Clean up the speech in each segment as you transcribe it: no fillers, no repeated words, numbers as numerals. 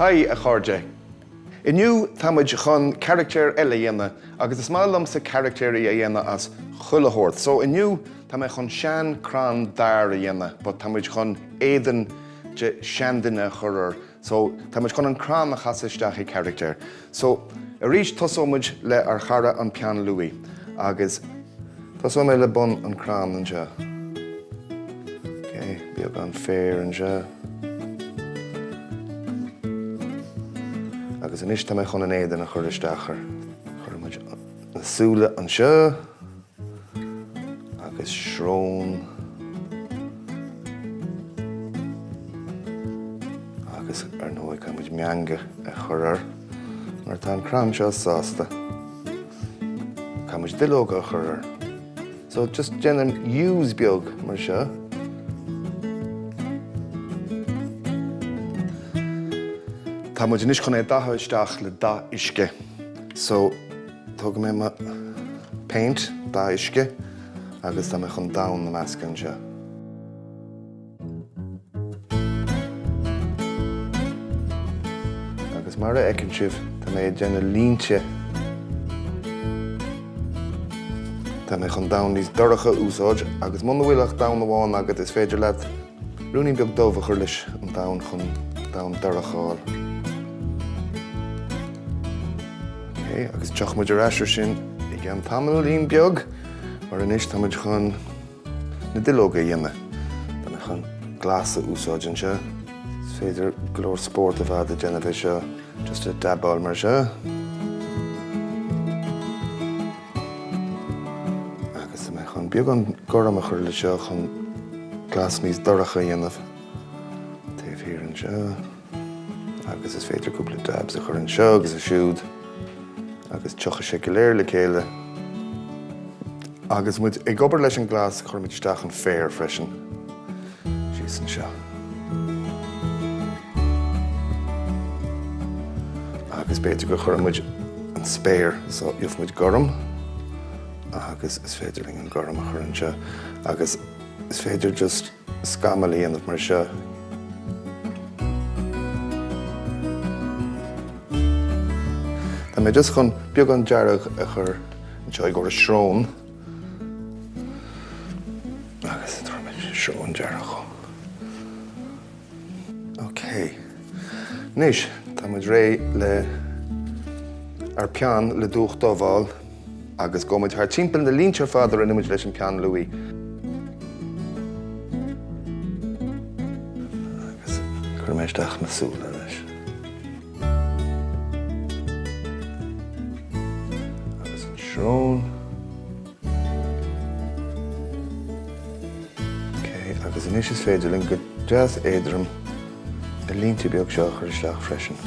Haigh a chairde! Inniu tá muid chun caractéir eile a dhéanamh agus is maith liomsa caractéirí a dhéanamh as chuile shórt. So inniu tá mé chun sean crann dair a dhéanamh but tá muid chun éadan de seanduine a chur air. So tá muid chun an crann a chasadh isteach i caractéir. So arís tosóidh muid le ár chara an peann luaidhe agus tosóidh mé le bun an crann anseo. Ok, beagán féir anseo. Agus anois tá mé chun an éadan a chur isteach air. Cuirfidh muid na súile anseo agus srón agus ar ndóigh caithfidh muid meangadh a chur air mar tá an crann seo sásta. Caithfidh muid duilleoga a chur air. So just déanaim U's beag mar seo. Tá muid anois chun é a dhathú isteach le dath uisce. So tógfaidh mé mo paint, dath uisce, agus tá mé chun donn a mheascadh anseo. Agus mar a fheiceann sibh, tá mé ag déanamh línte. Tá mé chun donn níos dorcha a úsáid, agus muna bhfuil ach donn amháin agat, is féidir leat ruainnín beag dubh a chur leis an donn chun donn dorcha a fháil. Ok, agus tiocfaidh muid ar ais ar sin i gceann tamaillín beag, mar anois tá muid chun. na duilleoga a dhéanamh. Tá mé chun glas a úsáid anseo. Is féidir go leor spórt a bheith ag déanamh é seo, just a dabáil mar seo. Agus tá mé chun beagán gorm a chur le seo chun glas níos dorcha a dhéanamh taobh thiar anseo. Agus is féidir cúpla dabs a chur anseo agus ansiúd agus tiocfaidh sé go léir le chéile. Agus muid ag obair leis an glas cuirfimid isteach an féar freisin síos anseo. Agus b'fhéidir go chuirfidh muid an spéir so gheobhaidh muid gorm agus is féidir linn an gorm a chur anseo agus is féidir just scamall a dhéanamh mar seo. Tá mé just chun beagán dearg a chur anseo i gcomhair srón agus tabharfaidh mé srón dearg dhó. Ok. Anois, tá muid réidh le ár peann le dúch dubh a fháil agus gabhfaidh muid thar timpeall na línte ar fad a rinne muid leis an peann luaidhe. Agus cuirfidh mé isteach na súile anois. Agus an srón. Ok, agus anois is féidir linn go deas éadrom na línte beag seo a chur isteach freisin.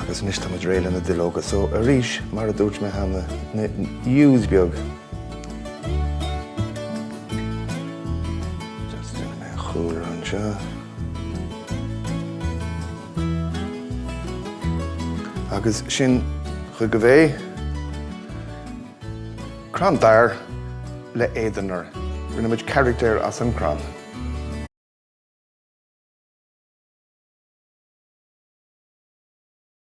Agus anois tá muid réidh le na duilleoga, so arís, mar a dúirt mé cheana, na U's beag. Just déanfaidh mé an chúlra anseo. Agus sin chugaibh é. Crann dair le éadan air. Rinne muid carachtar as an crann.